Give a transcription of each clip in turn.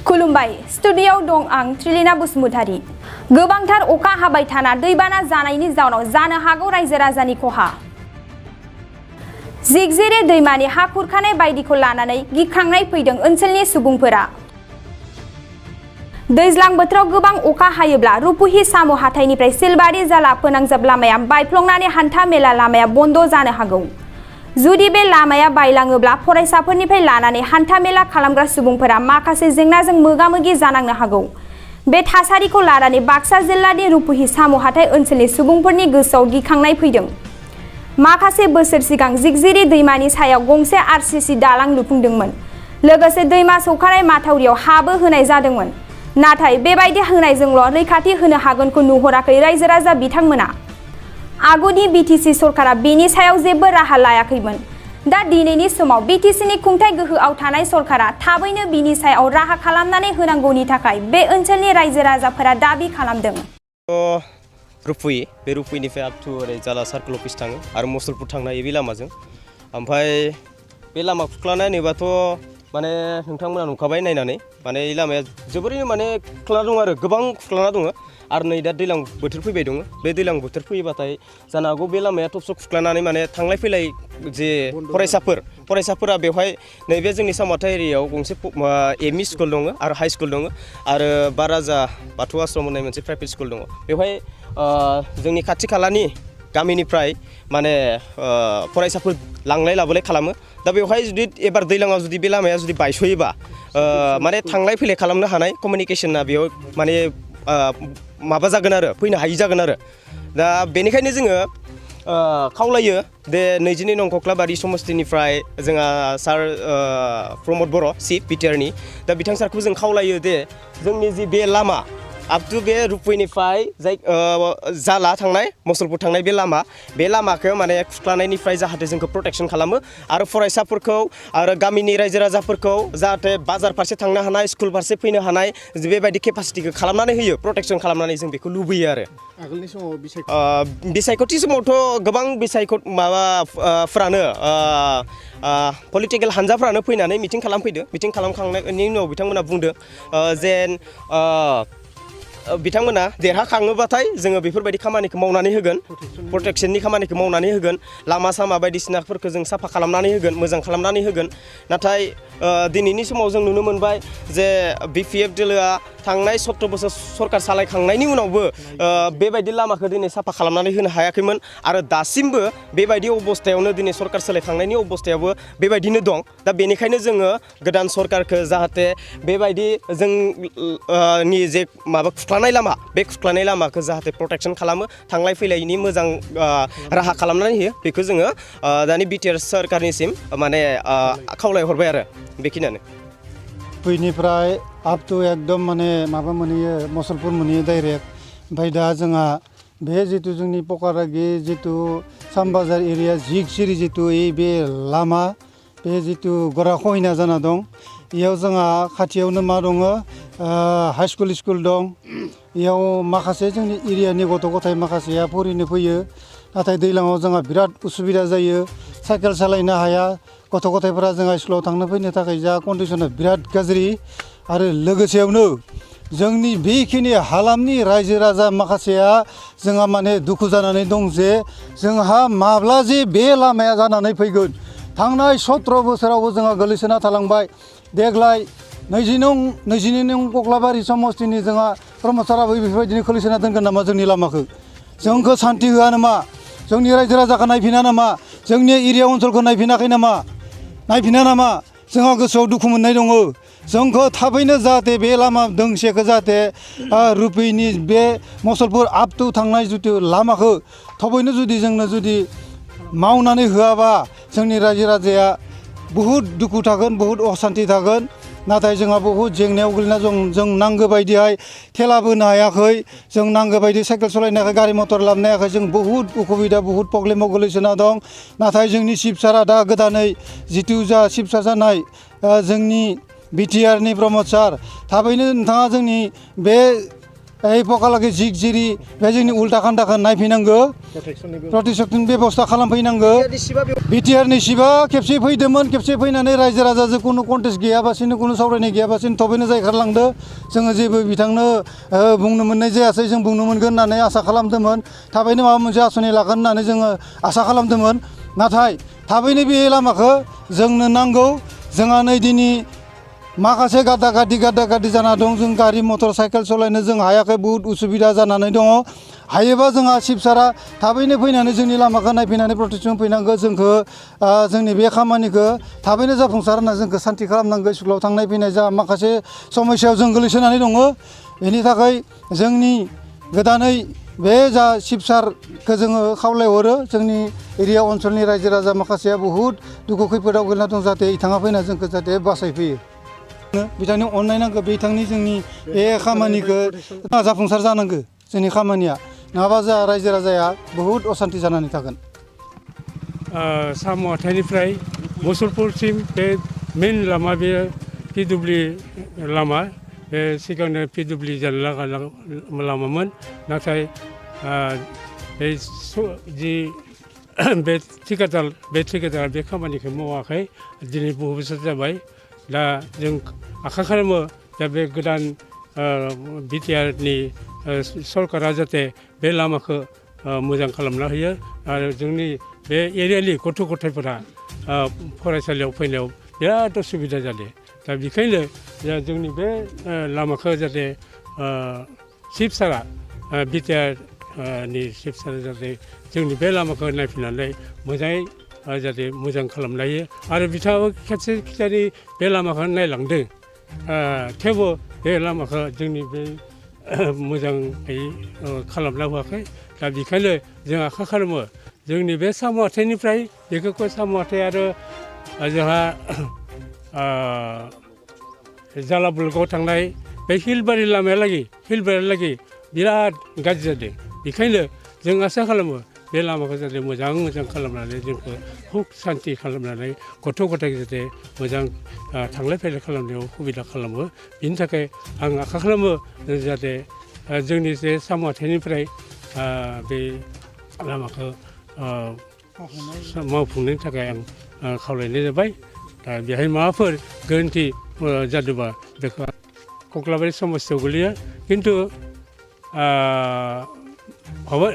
खुलुमबाय स्टुडिय'आव दं आं त्रिलिना बसुमतारी। गोबांथार अखा हाबाय थाना दैबाना जानायनि जाउनाव जानो हागौ रायजो राजानि खहा। जिगजिरि दैमानि हा खुरखानाय बायदिखौ लानानै गिखांनाय फैदों ओनसोलनि सुबुंफोरा। दैज्लां बोथोराव गोबां अखा हायोब्ला रुपुहि साम' हाथाइनिफ्राय सिलबारि जाला फोनांजाब लामाया बायफ्लंनानै हान्था मेला लामाया बन्द जानो हागौ। जुदि बे लामाया बायलाङोब्ला फरायसाफोरनिफ्राय लानानै हान्था मेला खालामग्रा सुबुंफोरा माखासे जेंनाजों मोगा-मोगि जानांनो हागौ। बे थासारिखौ लानानै बाक्सा जिल्लानि रुपुहि साम' हाथाइ ओनसोलनि सुबुंफोरनि गोसोआव गिखांनाय फैदों। माखासे बोसोर सिगां जिगजिरि दैमानि सायाव गंसे आरसीसी दालां लुफुंदोंमोन। लोगोसे दैमा सौखानाय माथावरियाव हाबो होनाय जादोंमोन। नाथाय बेबायदि होनायजोंल' रैखाथि होनो हागोनखौ नुहुराखै रायजो राजा बिथांमोना। आगुनि बीटीसी सरकारा बेनि सायाव जेबो राहा लायाखैमोन। दा दिनैनि समाव बीटीसीनि खुंथाय गोहोआव थानाय सरकारा थाबैनो बिनि सायाव राहा खालामनानै होनांगौनि थाखाय बे ओनसोलनि रायजो राजाफोरा दाबि खालामदों। रुपुहि बे रुपुहिनिफ्राय आप टु ओरै जाला सार्कोल अफिस थाङो आरो मुसलपुर थांनो हायो बे लामाजों। ओमफ्राय बे लामा खुख्लानाय होनोबाथ' माने नोंथांमोना नुखाबाय नायनानै माने लामाया जोबोरैनो माने खुख्लाना दं आरो गोबां खुख्लाना दङ। आरो नै दा दैज्लां बोथोर फैबाय दङ। बे दैज्लां बोथोर फैयोबाथाय जानो हागौ बे लामाया थबस्र' खुख्लानानै माने थांलाय फैलाय जे फरायसाफोरा बेवहाय नैबे जोंनि साम'हाथाइ एरियायाव गंसे एमइ स्कुल दङ आरो हाइ स्कुल दङ आरो बाराजा बाथौ आश्रम होननाय मोनसे प्राइभेट स्कुल दङ। बेवहाय जोंनि खाथि खालानि गामिनिफ्राय माने फरायसाफोर लांलाय लाबोलाय खालामो। दा बेवहाय जुदि एबार दैज्लाङाव जुदि बे लामाया जुदि बायस'योबा माने थांलाय फैलाय खालामनो हानाय कमिउनिकेसना बेयाव माने माबा जागोन आरो फैनो हायि जागोन आरो। दा बेनिखायनो जोङो खावलायो दे 22 नं कक्लाबारि समस्तिनिफ्राय जोंहा सार प्रमद बर' चिफ बिटिआरनि दा बिथां सारखौ जों खावलायो दे जोंनि जि बे लामा आप टु बे रुपुहिनिफ्राय जाय जाला थांनाय मुसलपुर थांनाय बे लामाखौ माने खुख्लानायनिफ्राय जाहाथे जोंखौ प्रटेक्सन खालामो आरो फरायसाफोरखौ आरो गामिनि रायजो राजाफोरखौ जाहाथे बाजार फारसे थांनो हानाय स्कुल फारसे फैनो हानाय बेबायदि केपासिटिखौ खालामनानै होयो प्रटेक्सन खालामनानै जों बेखौ लुबैयो आरो। आगोलनि समाव बिसायख'थि समावथ' गोबां माबाफ्रानो पलिटिकेल हानजाफ्रानो फैनानै मिटिं खालामफैदो। मिटिं खालामखांनायनि उनाव बिथांमोना बुंदों जेन बिथांमोना देरहाखाङोबाथाय जोङो बेफोरबायदि खामानिखौ मावनानै होगोन, प्रटेक्सननि खामानिखौ मावनानै होगोन, लामा सामा बायदिसिनाफोरखौ जों साफा खालामनानै होगोन, मोजां खालामनानै होगोन। नाथाय दिनैनि समाव जों नुनो मोनबाय जे बिपिएफ दोलोआ थांनाय 17 बोसोर सरकार सालायखांनायनि उनावबो बेबायदि लामाखौ दिनै साफा खालामनानै होनो हायाखैमोन आरो दासिमबो बेबायदि अबस्थायावनो दिनै सरकार सोलायखांनायनि अबस्थायावबो बेबायदिनो दं। दा बेनिखायनो जोङो गोदान सरकारखौ जाहाथे बेबायदि जोंनि जे माबा खुख्लानाय लामा बे खुख्लानाय लामाखौ जाहाथे प्रटेक्सन खालामो, थांलाय फैलायनि मोजां राहा खालामनानै होयो बेखौ जोङो दानि बिटिआर सरकारनिसिम माने खावलायहरबाय आरो बेखिनियानो। रुपुहिनिफ्राय आप टु एकदम माने माबा मोनहैयो मुसलपुर मोनहैयो डाइरेक्ट। ओमफ्राय दा जोंहा बे जितु जोंनि पकारागि जितु सामबाजार एरिया जिगजिरि जितु बे लामा बे जितु गराखहैना जाना दं बेयाव जोंहा खाथियावनो मा दङ हाइ स्कुल दं। बेयाव माखासे जोंनि एरियानि गथ' गथाय माखासेया फरायनो फैयो। नाथाय दैज्लाङाव जोंहा बिराद उसुबिदा जायो, साइकेल सालायनो हाया, गथ' गथायफोरा जोंहा स्कुलाव थांनो फैनो थाखाय जा कन्डिसना बिराद गाज्रि। आरो लोगोसेयावनो जोंनि बेखिनि हालामनि रायजो राजा माखासेया जोंहा माने दुखु जानानै दं जे जोंहा माब्ला जे बे लामाया जानानै फैगोन। थांनाय 17 बोसोरावबो जोंहा गोलैसोना थालांबाय। देग्लाय 22 नं कक्लाबारि समस्तिनि जोंहा प्रमद साराबो बेफोरबायदिनो गोलैसोना दोनगोन नामा जोंनि लामाखौ? जोंखौ सान्थि होआ नामा? जोंनि रायजो राजाखौ नायफिना नामा? जोंनि एरिया ओनसोलखौ नायफिनाखै नामा? नायफिना नामा? जोंहा गोसोआव दुखु मोननाय दङ। जोंखौ थाबैनो जाहाथे बे लामा दोंसेखौ जाहाथे रुपुहिनि बे मुसलपुर आप टु थांनाय जितु लामाखौ थाबैनो जुदि जोंनो जुदि मावनानै होआबा जोंनि रायजो राजाया बहुद दुखु थागोन, बहुद असान्थि थागोन। नाथाय जोंहा बहुद जेंनायाव गोलैना जों नांगौ बायदिहाय थेला बोनो हायाखै, जों नांगौ बायदि साइकेल सालायनो हायाखै, गारि मटर लाबोनो हायाखै। जों बहुद उसुबिदा बहुद प्रब्लेमाव गोलैसोना दं। नाथाय जोंनि चिफ सारा दा गोदानै जितु जा चिफ सार जानाय जोंनि बिटिआरनि प्रमद सार थाबैनो नोंथाङा जोंनि बे এই पकालागै जिग जिरि बे जोंनि उल्टा खान्दाखौ नायफैनांगौ प्रटेक्शननि बेबस्था खालामफैनांगौ बिटिआरनि सिबा खेबसे फैदोंमोन खेबसे फैनानै रायजो राजाजों कुनु कन्टेस्ट गैयाबासिनो कुनु सावरायनाय गैयाबासिनो थबैनो जायखारलांदो जोङो जेबो बिथांनो बुंनो मोननाय जायासै जों बुंनो मोनगोन होननानै आसा खालामदोंमोन थाबैनो माबा मोनसे आसनि लागोन होननानै जोङो आसा खालामदोंमोन नाथाय थाबैनो बे लामाखौ जोंनो नांगौ जोंहा नै दिनै माखासे गादा गादि जाना दं जों गारि मटर साइकेल सालायनो जों हायाखै बहुत उसुबिदा जानानै दङ हायोबा जोंहा सिबसारा थाबैनो फैनानै जोंनि लामाखौ नायफैनानै प्रटेक्सन फैनांगौ जोंखौ जोंनि बे खामानिखौ थाबैनो जाफुंसार होना जोंखौ सान्थि खालामनांगौ स्कुलाव थांनाय फैनाय जा माखासे समस्यायाव जों गोलैसोनानै दङ बेनि थाखाय जोंनि गोदानै बे जा सिबसारखौ जोङो खावलायहरो जोंनि एरिया ओनसोलनि रायजो राजा माखासेया बहुत दुखु खैफोदाव गोलैना दं जाहाथे बिथाङा फैना जोंखौ जाहाथे बासायफैयो बिथांनि अननाय नांगौ बिथांनि जोंनि बे खामानिखौ जाफुंसार जानांगौ जोंनि खामानिया नङाबा जोंहा रायजो राजाया बहुत असान्ति जानानै थागोन साम' हाथाइनिफ्राय मुसलपुरसिम बे मेन लामा बे पिडब्लिउ लामा बे सिगांनो पिडब्लिउ जानो लागा लामामोन नाथाय बे ठेकेदारा बे खामानिखौ मावाखै दिनै बहु बोसोर जाबाय दा जों आखा खालामो दा बे गोदान बिटिआरनि सरकारा जाहाथे बे लामाखौ मोजां खालामना होयो आरो जोंनि बे एरियानि गथ' गथायफोरा फरायसालियाव फैनायाव बिराद असुबिदा जादों दा बेखायनो जोंनि बे लामाखौ जाहाथे सिबसारा बिटिआरनि सिबसारा जाहाथे जोंनि बे लामाखौ नायफिननानै मोजाङै जाहाथे मोजां खालामनो हायो आरो बिथाङाबो खेबसे खिथानि बे लामाखौ नायलांदों थेवबो बे लामाखौ जोंनि बे मोजाङै खालामना होआखै दा बेखायनो जों आखा खालामो जोंनि बे साम' हाथाइनिफ्राय बेखौ साम' हाथाइ आरो जोंहा जालाबुलगाव थांनाय बे हिलबारि लामायालागै बिराद गाज्रि जादों बेखायनो जों आसा खालामो बे लामाखौ जाहाथे मोजां खालामनानै जोंखौ सुख सान्ति खालामनानै गथ' गथाय जाहाथे मोजां थांलाय फैलाय खालामनायाव सुबिदा खालामो बिनि थाखाय आं आखा खालामो जाहाथे जोंनि जे साम' हाथाइनिफ्राय बे लामाखौ मावफुंनायनि थाखाय आं खावलायनाय जाबाय दा बेहाय माबाफोर गोरोन्थि जादोंबा बेखौ कक्लाबारि समस्तियाव गोलैयो खिन्थु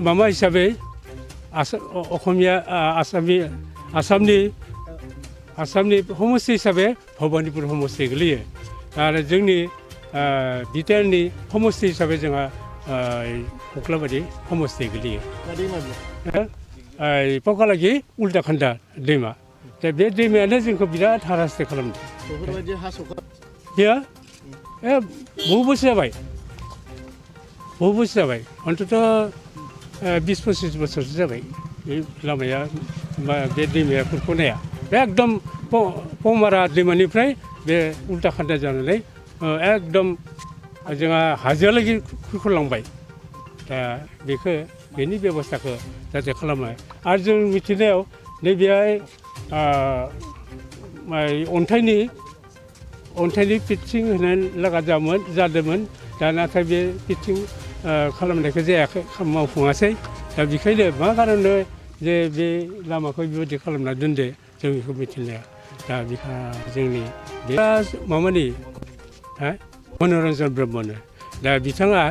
माबा हिसाबै असमिया आसामनि समस्ति हिसाबै भबानिपुर समस्ति गोलैयो आरो जोंनि बिटिआरनि समस्ति हिसाबै जोंहा कक्लाबारि समस्ति गोलैयो पकालागि उल्टा खान्दा दैमा दा बे दैमायानो जोंखौ बिराद हारास्थ खालामदों बेयो बहु बोसोर जाबाय अन्तत 20-25 बोसोरसो जाबाय बे लामाया बे दैमाया खुरख'नाया बे एकदम पमारा दैमानिफ्राय बे उल्टा खान्दा जानानै एकदम जोंहा हाजोआलागि खुरख'लांबाय दा बेनि बेबस्थाखौ जाहाथे खालामो आरो जों मिथिनायाव नैबेहाय अन्थाइनि पिटसिं होनो लागा जादोंमोन दा नाथाय बे पिटसिं खालामनायखौ जायाखै मावफुङासै दा बेखायनो मा कारने जे बे लामाखौ बेबायदि खालामना दोनदो जों बेखौ मिथिनाया दा बेखा जोंनि बे माबानि मनरन्जन ब्रह्मनो दा बिथाङा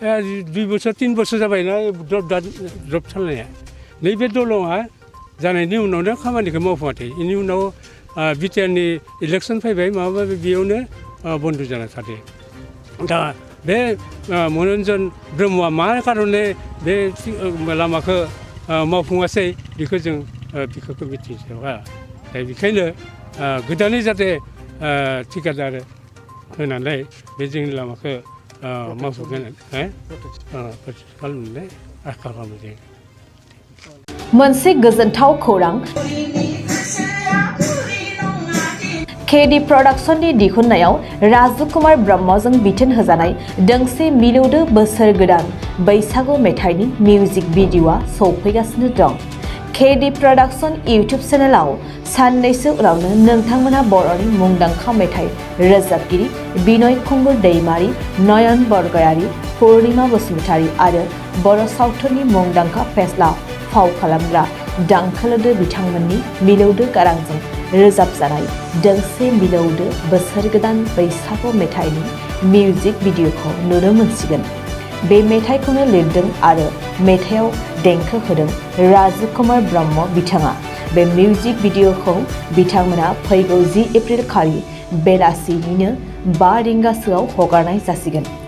2 बोसोर 3 बोसोर जाबायना द्रप सालायनाया नैबे दलङा जानायनि उनावनो खामानिखौ मावफुङाखै बेनि उनाव बिटिआरनि इलेक्सन फैबाय माबा बेयावनो बन्द जाना थादों दा बे मनरन्जन ब्रह्मआ मा कारने बे लामाखौ मावफुङासै बेखौ जों बेखौ मिथिजोबा दा बेखायनो गोदानै जाहाथे ठिकादार होनानै बे जोंनि लामाखौ मावफुंगोन खालामनानै आसा खालामो जों मोनसे गोजोनथाव खौरां केडि प्रडाक्शननि दिहुननायाव राजु कुमार ब्रह्मजों बिथोन होजानाय दोंसे मिलौदो बोसोर गोदान बैसागु मेथाइनि मिउजिक भिडिअआ सौफैगासिनो दं केडि प्रडाक्शन इउट्युब चेनेलाव साननैसो उनावनो नोंथांमोना बर'नि मुंदांखा मेथाइ रोजाबगिरि बिनय खुंगुर दैमारि नयन बरगयारि पुर्णिमा बसुमतारी आरो बर' सावथुननि मुंदांखा फेस्ला फाव खालामग्रा दांखोलोदो बिथांमोननि मिलौदो गारांजों रोजाबजानाय दोंसे मिलौदो बोसोर गोदान बैसागु मेथाइनि मिउजिक भिडिअखौ नुनो मोनसिगोन। बे मेथाइखौनो लिरदों आरो मेथाइयाव देंखो होदों राजु कुमार ब्रह्म बिथाङा। बे मिउजिक भिडिअखौ बिथांमोना फैगौ 10 एप्रिल खालि बेलासिनिनो 5 रिंगासोआव हगारनाय जासिगोन।